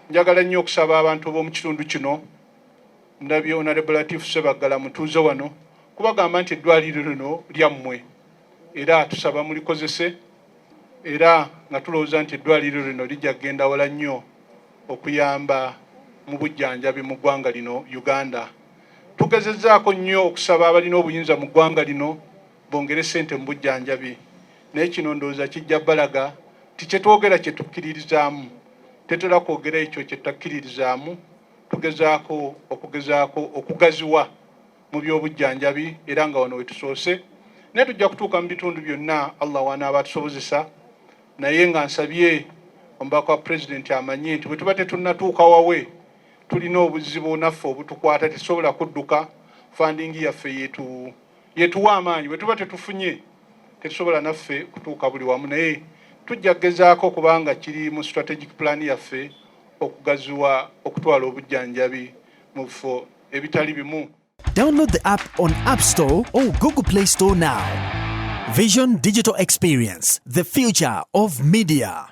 Njagala nnyo okusaba abantu b'omu kitundu kino, ndabye Honorable Latif Ssebaggala mutuuze wano, kubagamba nti eddwaliro lino lyammwe era tusaba mulikozese, era nga tulowooza nti eddwaliro lino lijja kugenda wala nnyo okuyamba mu bujjanjabi mu ggwanga lino Uganda. Tugezezzaako nnyo okusaba abalina obuyinza mu ggwanga lino bongere ssente mu bujjanjabi, naye kino ndowooza kijja balaga nti kye twogera kye tukkiririzaamu. Tetera kwogera ekyo kye tutakkiririzaamu. Tugezaako okugezaako okugaziwa mu by'obujjanjabi era nga wano wetusoose, naye tujja kutuuka mu bitundu byonna Allah wanaaba atusobozesa. Naye nga nsabye omubaka wa pulezidenti amanye nti bwe tuba tetunnatuuka wawe, tulina obuzibu naffe obutukwata, tetusobola kudduka. Funding yaffe yetu yetuwa amaanyi, bwe tuba tetufunye tetusobola naffe kutuuka buli wamu, naye tujja kugezaako kubanga kiri mu strategic plan yaffe okugaziwa okutwala obujjanjabi mu bifo ebitali bimu. Download the app on App Store or Google Play Store now. Vision Digital Experience, the future of media.